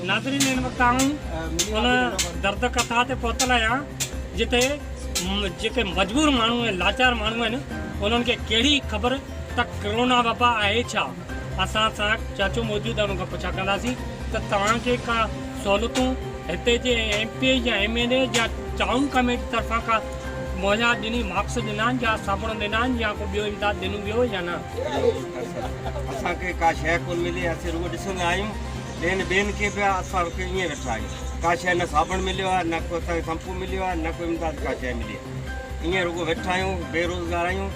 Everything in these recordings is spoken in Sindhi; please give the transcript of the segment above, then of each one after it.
ناظرين هن وقت آئون ان درد ڪٿا تي پهتل آهيان جتي جيڪي مجبور ماڻهو ۽ لاچار ماڻهو آهن انهن کي ڪهڙي خبر ته ڪرونا وبا آهي ڇا اسان سان چاچو موجود آهي ان کان پڇا ڪنداسين ته توهان کي ڪا سهولتون هتي جي ايم پي اي يا ايم اين اي يا ٽائون ڪميٽي طرفان ڪا مهيا ڏني ماڪس ڏنا آهن يا صابڻ ڏنا آهن يا ڪو ٻيو امداد ڏنو ويو يا نه. اسان کي ڪا شيء ڪونه ملي اسين رڳو ڏسندا آهيون ٻين ٻين کي پيا اسان کي ائين ويٺا آهيون ڪا شيء نه صابڻ مليو آهي نه ڪو اسان کي شمپو مليو آهي نه ڪو امداد ڪا شيء ملي آهي ائين رڳو ويٺا آهيون بيروزگار آهيون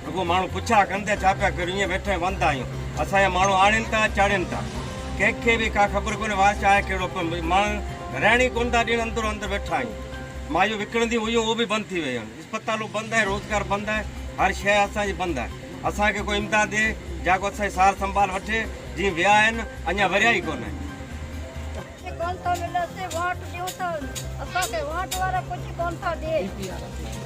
رڳو ماڻهو پڇا ڪن ٿا ڇا پيا ڪريون ائين ويٺا بند آهيون اسان جا ماڻهو آڻين ٿا چاڙهين ٿا ڪنهن کي به ڪا خبر ڪونهي وارث آهي ڪهڙو ماڻهو رهڻ ئي ڪونه ٿا ڏين اندرو اندر ويٺا آهيون مايون وڪڻنديون هيون اهو به بند ٿي ويون آهن اسپتالون بند آهن روزگار بند آهي هر شيء اسان جي بند آهي اسان کي ڪو امداد ڏي جا ڪو اسان جي سار سنڀال وٺي جيئن ويا آهن اڃا وريا ئي ڪونه آهن. ڪجهه ڪونه ٿو ملي اسين ووٽ ڏيون ته اسان کي ووٽ وارا ڪجهه ڪونه ٿا ڏي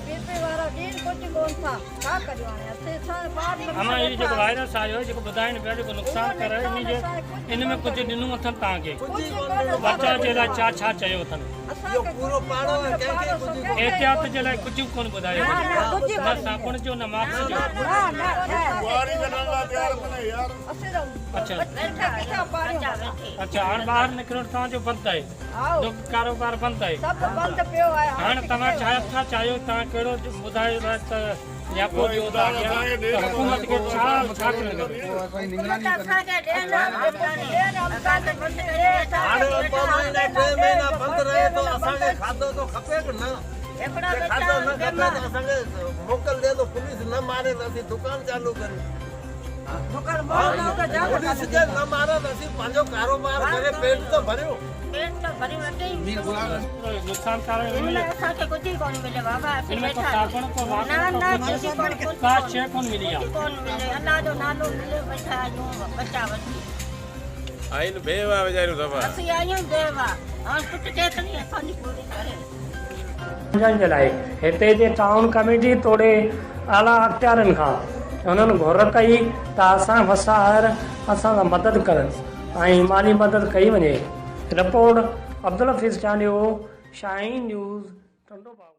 پي پي وارا ڏين ڪجهه ڪونه ٿا ڇا ڪريون هاڻي اسين اسان جا ٻار ٻچا امان هي ويٺا جيڪو آهن وائرس آيو آهي جيڪو ٻڌائين پيا جيڪو نقصان اهو ڪري نقصان انهي جي اسان کي ڪجهه ان ۾ ڪونه ڪجهه ڏنو اٿن توهان کي ڪجهه ڪونه اسان بچاء کي جي لاء ڇا ڇا چيو اٿن اسان کي ڪجهه ڪونه پاڙو سو ڪنهن کي احتياط ڪونه جي لاء ڪجهه به ڪونه ٻڌايو وڃي نه صابڻ جو نه ماسڪ جو نه نه اڇا اڇا هاڻ ٻاهر نڪرڻ توهان جو بند آهي دڪ ڪاروبار بند آهي سڀ بند پيو آهي هاڻ توهان ڇا ٿا چاهيو توهان ڪهڙو ٻڌايو ته نياپو ڏيو ٿا اڳيان ته حڪومت کي ڇا ڇا ڪرڻ کپي. هاڻي ٻه مهينا ٽي مهينا بند رهي ٿو اسان کي کاڌو ته کپي ڪه نه جي کاڌو نه کپي ته اسان کي موڪل ڏي ته پوليس نه ماري ته اسين دڪان چالو ڪريون پوليس جي نه ماري ته اسين پنهنجو ڪاروبار ڪري پيٽ ته ڀريون. نقصان ڪارڻ ان ۾ ڪو صابڻ ڪو ماسڪ ڪو ڪجهه ڪا شيء ڪونه ملي آهي. آهن بيواهه ويچاريون صفا. سمجهڻ جي لاء هتي جي ٽائون ڪميٽي توڙي اعليٰ اختيارين کان هنن گهر ڪئي ته اسان وس آهر اسان سان مدد ڪرن ۽ مالي مدد ڪئي وڃي. Report, Abdul Hafeez Chandio, Shaheen news, Tando Bago.